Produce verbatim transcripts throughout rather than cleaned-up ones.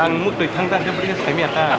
Ang muktwi thang thang khe bwrwi khe saimaya ta.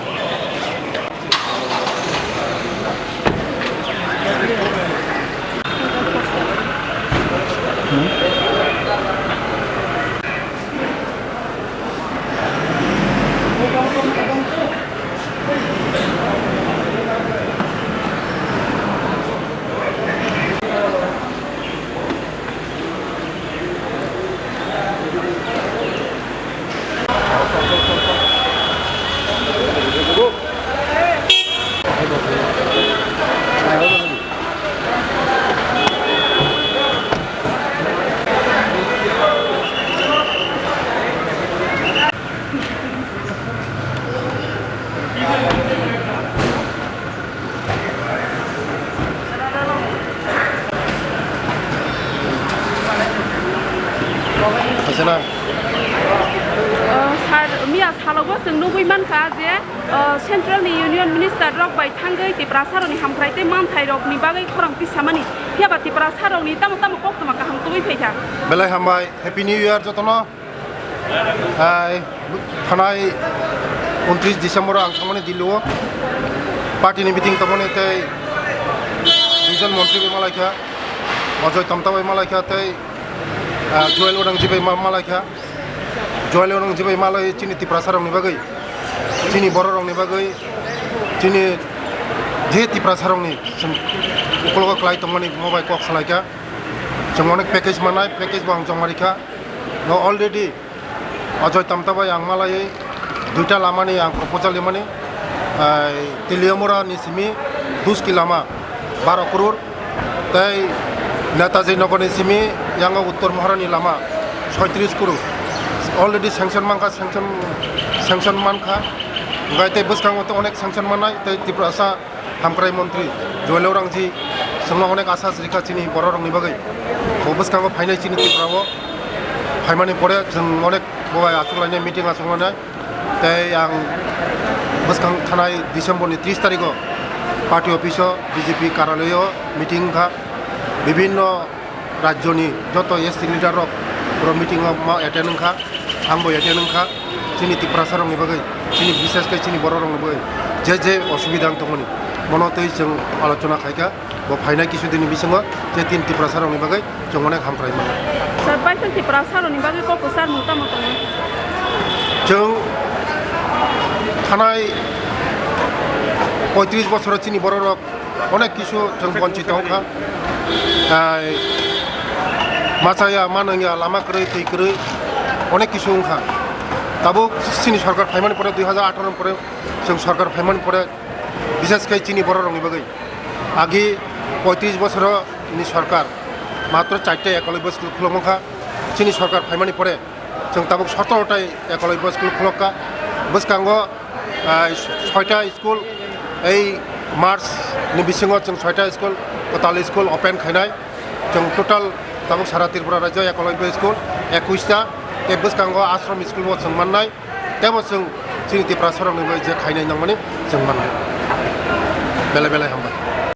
Haisana. Uh, sir, miya salogo chwng nugwi mankha je, uh, Central ni Union Minister rok bai thangwi Tiprasa rokni hamkrai tei manthai rokni bagwi khorang tisamani. Phiya ba Tiprasa rokni tamo tamo koktwma kaham tubui phaikha. Belai hambai, Happy New Year jotono. Hai, thanai untris December o ang thangmani Delhi o party ni meeting tongmani tei duijon montri bai malaikha, Ajoy Tamta bai malaikha tei, ah, Joel Odangji bai ma-, malaikha. Joel Odangji bai malai chini Tiprasa rokni bagwi, chini borok rokni bagwi, chini je Tiprasa rokni chwng ukologo kwlai tongmani mo bai kok salaikha. Chwng onek package manai, package bo ang joma rikha. No already Ajoy Tamta bai ang malaiwi duita lamani ang proposal rimani, ai, Teliamura ni simi Duski lama baro crore, tei Netaji Nagar ni simi yango Uttor Maharani lama soitris crore. Already sanction mankha, sanction, sanction mankha, hwnkhe tei bwskango tei onek sanction mannai tei Tiprasa Hamkrai montri Joyal Rangji chwngno onek asas rikha chini borok rokni bagwi. Bo bwskango phainai chini Tripura o, phaimani pore chwng onek bo bai achuk lainai, meeting achuk lainai. Tei ang bwskang thanai December ni tris tarikh o party office o B J P karalayo meeting wngkha. Bibhinno rajyoni joto S T leader rok boro meeting o ma attend wngkha, ang bo attend wngkha. Chini Tiprasa rokni bagwi, chini bishesh khe chini borok rokni bagwi je je osubida wng tongmani, mono tei chwng alochona khaikha. Bo phainai kisu dini bisingo je tin Tiprasa rokni bagwi chwng onek hamkrai mano. Sir, paithak Tiprasa rokni bagwi kok kwchar mung tamo tongo? Chwng thanai poitris bosoro chini borok rok onek kisu chwng bonchito wngkha. Ai, machaya, manwngya, lama kwrwi, twi kwrwi, onek kisu wngkha. Tabuk chini sorkar phaimani pore, dui hajar atharo ni pore chwng sorkar phaimani pore, bishesh khe chini borok rokni bagwi agi poitris bosoro ni sorkar matro charta ekolobya school khulokma kha. Chini sorkar phaimani pore chwng tabuk sotoro ta ekolobya school khulokha. Bwskango, ah, soita school, ei March ni bisingo chwng soita school, kwtal school open khainai. Chwng total tabuk sara Tripura rajyo ekolobya school ekush ta, tei bwskango ashram school bo chwng mannai. Tebo chwng chini Tiprasa rokni bai je khainai nangmani chwng mannai. Belai belai hambai.